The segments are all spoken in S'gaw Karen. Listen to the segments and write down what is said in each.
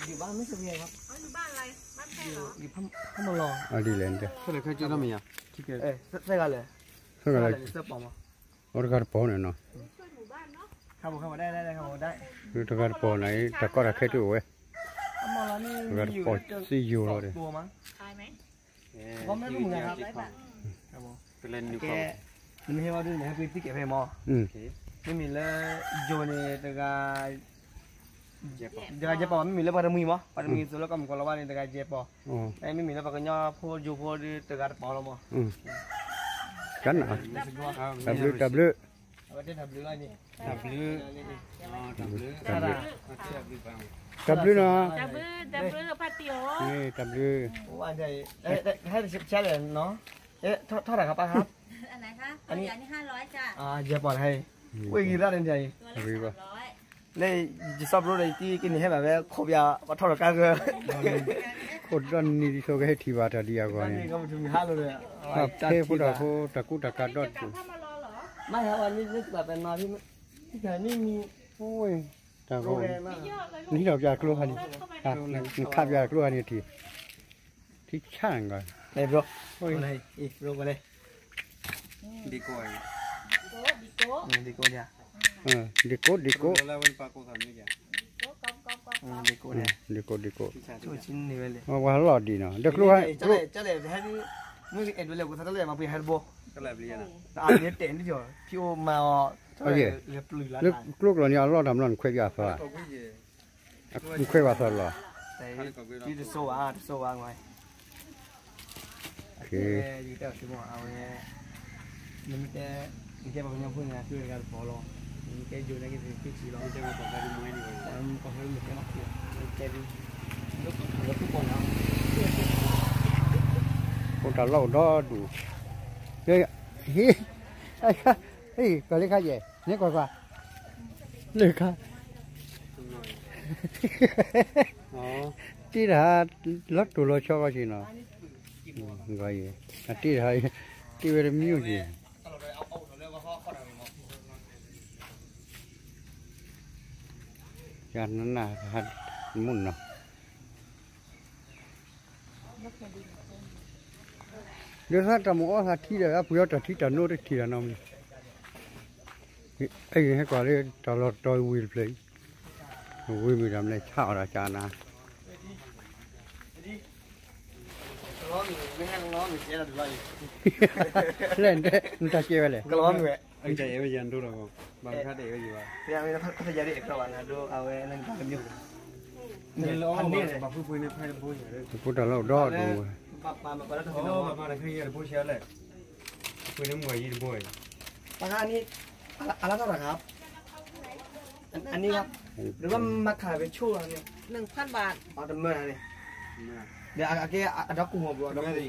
อยู่บ้านไม่เสบียงครับ อ๋อ อยู่บ้านอะไร บ้านแพร่เหรอ อยู่ อยู่พม่าลอ อ่ะ ดีเลย เดี๋ยว เท่าไหร่ เคยเจอแล้วไหมอ่ะ เออ ใส่กันเลย ใส่กันเลย เสื้อปลอมอ่ะ โอ้ တဂၤတပီၤန့ၣ်နီၤ ครับผม ครับผม ได้ ได้ ได้ ครับผม ได้ တဂၤတပီၤန့ၣ် တၢ်ကီတၢ်ခဲတအိၣ်ဝဲ พม่าลอนี่ တဂၤတပီၤ มีอยู่ သ့ယိၤလီၤဒီး สองตัวมั้ง ขายไหม ก็ไม่รู้เหมือนกันครับ ครับผม โอเค เดี๋ยวไม่ให้ว่าด้วยนะ ให้พี่เก็บให้หมอ อืม မ့မ့ၢ်လၢ ယိၤန့ၣ် တဂၤ တဂၤယဲၢ်ပီၤ မ့မ့ၢ်လၢပှၤတမှံၤမး ပှၤတမှံၤသိးလၢကီၢ်မုၢ်ကီၢ်လီၤဝါန့ၣ် တဂၤယဲၢ်ပီၤ မ့မ့ၢ်လၢပှၤကညီဖိယိၤဖိဒီး တဂၤတပီၤလီၤမး ကနၤ တၢ်ဘျုး တၢ်ဘျုး အဝဲတဲတၢ်ဘျုးလီၤန့ၣ် တၢ်ဘျုး တၢ်ဘျုး တၢ်ဘျုးနီၤ တၢ်ဘျုး တၢ်ဘျုး ဖါတံၢ်အီၤ တၢ်ဘျုး ဟဲတဆဲလဲၣ်နီၤ เอ๊ะ เท่า เท่าไหร่ครับป้าครับ อันไหนคะ อันนี้ อันนี้ห้าร้อยจ้ะ อ่า เจ๊ปอดให้ เว้ย กี่รอบแล้วเนี่ย ตัวละสามร้อย လၢ ယစီၢ်ပရိၣ်ဒီး ယတံၢ်ကန့ၢ်ဟဲဘၣ်ဝဲ ခိးပယၤ ပှၤထီၣ်လီၤကါကၢ ခိၣ်ဒီနံၤဒ်သိးကဟဲထံၣ်ဘၣ်တၢ်ဒ်အဂီၢ်န့ၣ် ဖဲဖိတၢ်ဖိ တၢ်ကူတၢ်ကၤဒီး မ့ၢ်ဟဲဝဲန့ၣ် န့ၣ်တဘၣ်ပဲနီၤ พี่ พี่ นี่มี โอ้ย တၢ်ဂီၤ နဟံးထီၣ်ပယၤကျိဟါန့ၣ် နခးပယၤကျိဟါန့ၣ်ထံၣ် ထံဆၣ်နဂီၢ် ဘရိ ဘရိ ဘရိ ဒီကိ ဒီကိ ဒီကိ ဒီကိ ဒီကိ ဒီကိ ဒီကိ ဒီကိ ဒီကိ ပှၤလီၢ်ဒံးနီၤ ဒီးကျိဟါ ကျိကျိကျိန့ၣ် အလီၢ်တၢ်မလီၢ်နခွဲးပယီၤသီ နခွဲးဘၣ်သီလီၤ တစိၢ်ဘၣ် တစိၢ်ဘၣ် ဝဲ နမ့ၢ်တဲနကဲပှၤကညီဖိန့ၣ် ကဲတဂၤတပီၤလီၤ နကဲယိၤန့ၣ်က့ၤသ့ၣ်ဆံးလီၤ အိၣ်တၢ်လီၢ်အိၣ်ဒီဒူၣ် ဟ့ၣ် ဟ့ၣ် ကီၢ်လၢခါယဲၢ် န့ၣ်ကွၢ်ကွၢ် လၢခါ တ့တၢ် လီၤတိၢ်လီၤဆီကီၢ်ဆ့ၣ်နီၤ အတ့တၢ် တ့ဝဲတမံၤအိၣ်က့ၤ ယနနၢ်ဟးမုၢ်နီၤ ဒ်သိးတၢ်မုၢ်အီၣ်သးထံဒီး အပှ့ၤအီၣ်တၢ်ထံတၢ်နိတထံၣ်တၢ်နီတမံၤ အဲၣ်ဟဲကွၢ်လၢတၢ်လီၢ်တတီၤဝံၤတဖျၢၣ်အံၤ ဝံၤမုၢ်တၢ်မနုၤဆါအီၣ်တၢ်ကၢ်နၤ လဲၣ် နတၢ်ကဲဝဲလဲၣ် ကလီမ့ၢ်ဝဲ ဘၣ်တခါတအဲၣ်ဝဲယံၤဘၣ် ဖဲအဝဲဖဲယၤဒ်အဲၣ်ကျီဘၣ်နၤဒိ အဝဲနတၢ်ကမျိုး န့ၣ်လၢအီၣ်ဘၣ်ပှၤဖုဖုန့ၣ်ဖဲတဘိယၤ တဖိတၢ်လီၢ်ဒီဒိၣ်ဝဲ ဘၣ်ပာ်မၤပာ်လၢတဖိတဘိယၤလၢ အပှ့ၤန့ၣ်မ့ၢ်ဝဲယံၤတဘိ ป้าคะ อันนี้ อันละเท่าไหร่ครับ อันนี้ครับ หรือว่ามาขายเป็นชุดเหรอเนี่ย หนึ่งพันบาท อ๋อ แต่เมื่อไหร่เนี่ย เดี๋ยวเอาเอาแก้เอาเอาดอกกุหลาบดู เอาดอกกุหล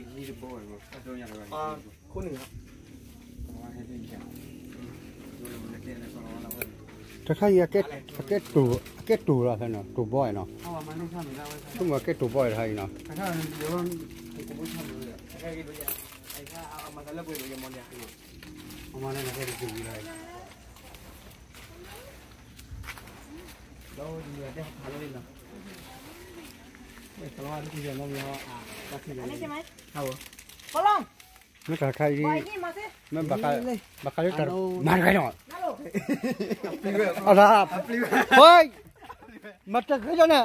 าบ อ๋อ คู่หนึ่งครับ တခါအံၤ အကဲတိၢ် အကဲတိၢ်လီၤဖဲနီၤ တိၢ်ဘီအံၤနီၤ ဆိကမိၣ်အကဲတိၢ်ဘီအံၤတခါအံၤနီၤ မ့ၢ်တၢ်ခါအံၤ မ့ၢ်ဘၣ်ဃးလၢတၢ် မၤတဂဲၤနီၤ အလၢ ဟိ မၤတဂဲၤနီၤန့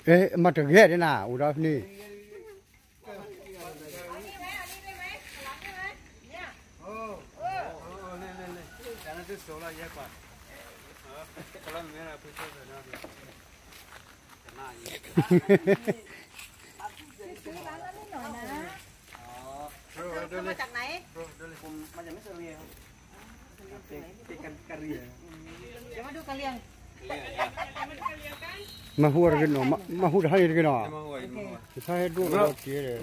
ၣ် မၤတဂဲၤဒ်နၤ အိၣ်ဒီးန့ၣ် มาจากไหน ผมมาจากมิสเตอร์เรียครับ เป็นเป็นกะเหรี่ยง เดี๋ยวมาดูกะเหรี่ยง မၤဟူတဂ့ၤနီၤ မၤဟူတဟါန့ၣ်တဂ့ၤနီၤ တဟါဟဲဒိၣ်ဒီးက့ၤ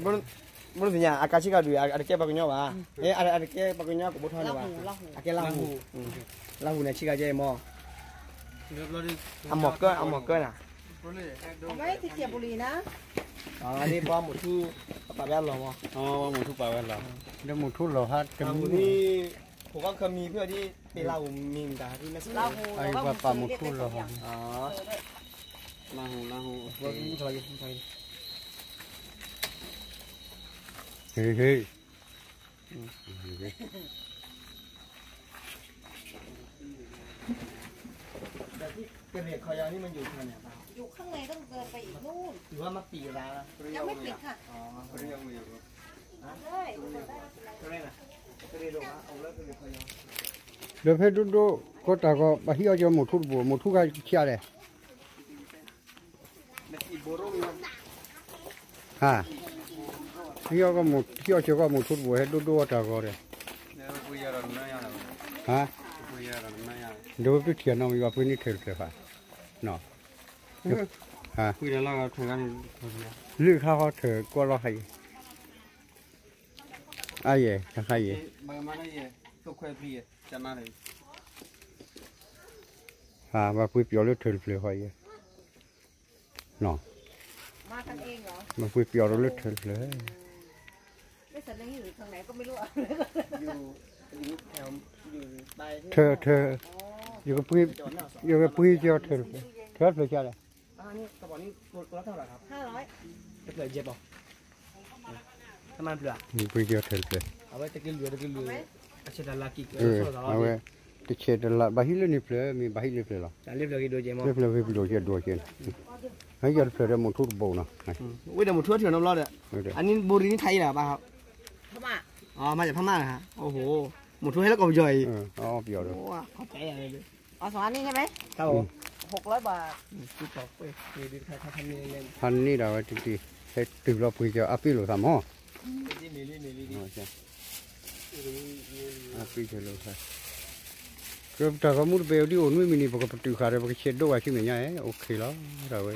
ဘုရသည အကါဆ့ကၤဒုး အတကဲပှၤကညီဘၣ် အတကဲပှၤကညီကဘိထီၣ်န့ၣ်ဘၣ် အကဲလၢဟူ လၢဟူန့ၣ်ဆ့ကၤကဲမီၢ် အမီၢ်ကၢ အမီၢ်ကၢနၤ အဝဲတစဲးပူၤလံနၤ, အန့ၣ်ပှၤမုၢ်ထူ ပာ်ဝဲလီၤမး, ပှၤမုၢ်ထူပာ်ဝဲလီၤ, ဒီးမုၢ်ထူလီၤဟါတမံၤန့ၣ်, ဟိၣ်ကီၢ်ခမံဖဲအံၤဒ် ပ့ၤလၢဟူးမံၤမတၤ, အပှၤမုၢ်ထူလီၤဟါ, လၢဟူးလၢဟူး, ဟ့ၣ်ဟ့ၣ် อยู่ข้างในต้องเดินไปอีกนู่น หรือว่ามาปีกร้าน ยังไม่ปิดค่ะ ဒီးဖဲဒိၣ်ဒိၣ်ကီၢ်တၢ်ကီ ပှၤဟံးအီၣ်ကၢမုၢ်ထူတဘိ မုၢ်ထူခါဆံးလဲၣ်, ဟါ, ဟံးအီၣ်ကီၢ်မုၢ်ထူတဘိ ဟဲဒိၣ်ဒိၣ်အီၣ်တၢ်ကီဒီး, ဟါ, ဒီးဝဲပထံၣ်နီၣ်မံၤဘၣ်ပှ့ၤန့ၢ်ထၢၣ်တဖျၢၣ်ဖး, ဟါ, လၢခါဃီထၢၣ်ကွၢ်လီၤခါအံၤ, အါယဲၢ် တခါယဲၢ် ဟါ, ဘၣ်ပှ့ၤပယီၤလၢထၢၣ်တဖျၢၣ်ဃီယဲၢ်, ဘၣ်ပှ့ၤပယီၤလၢထၢၣ်တဖျၢၣ်, ထၢၣ်ထၢၣ်, ယကပှ့ၤကီၤထၢၣ်တဖျၢၣ်, ထၢၣ်တဖျၢၣ်ကီၤထၢၣ်တဖျၢၣ်, ထၢၣ်တဖျၢၣ်ကၢ်လဲၣ်, ပှ့ၤကီၤထၢၣ်တဖျၢၣ်, အဝဲတဆဲးတလး ဘၣ်ဟံးလၢန့ၣ်ဖျၢၣ် မ့ၢ်ဘၣ်ဟံးလၢဖျၢၣ်လီၤ, လၢဖျၢၣ်ဂ့ၤဒိၣ်ကဲ, ဟံးကီၤတဖျၢၣ်ဒီးမုၢ်ထူတဘိနီၤ, ဝဲဒီးမုၢ်ထူအထၢၣ်နီတဘျီဒီး, အန့ၣ်ဘိရံန့ၣ်ခါအံၤလီၤဘၣ်, မၤယဖးမၢ်, မုၢ်ထူဟဲလၢကီၢ်ပယီၤအံၤ, အီၣ်ပယီၤဒီး เอาสองอันนี้ใช่ไหม ครับผม หกร้อยบาท ဖးန့ၢ်ဒၣ်ဝဲတက့ၢ်, ဟဲတုၤလီၤပှ့ၤကီၤအါပ့ၣ်လိာ်သးမး, အါပ့ၣ်လိာ်သး, ကပတၢ်ဂီၤမူတဘဲဒ်အိၣ်နွံမံးနံး ပကပတုာ်ဃာ်ဒီး ပကဆဲးဒိၣ်ဝဲဆူမဲာ်ညါ, အိၣ်ခ့လီၤ, ဒၣ်ဝဲ,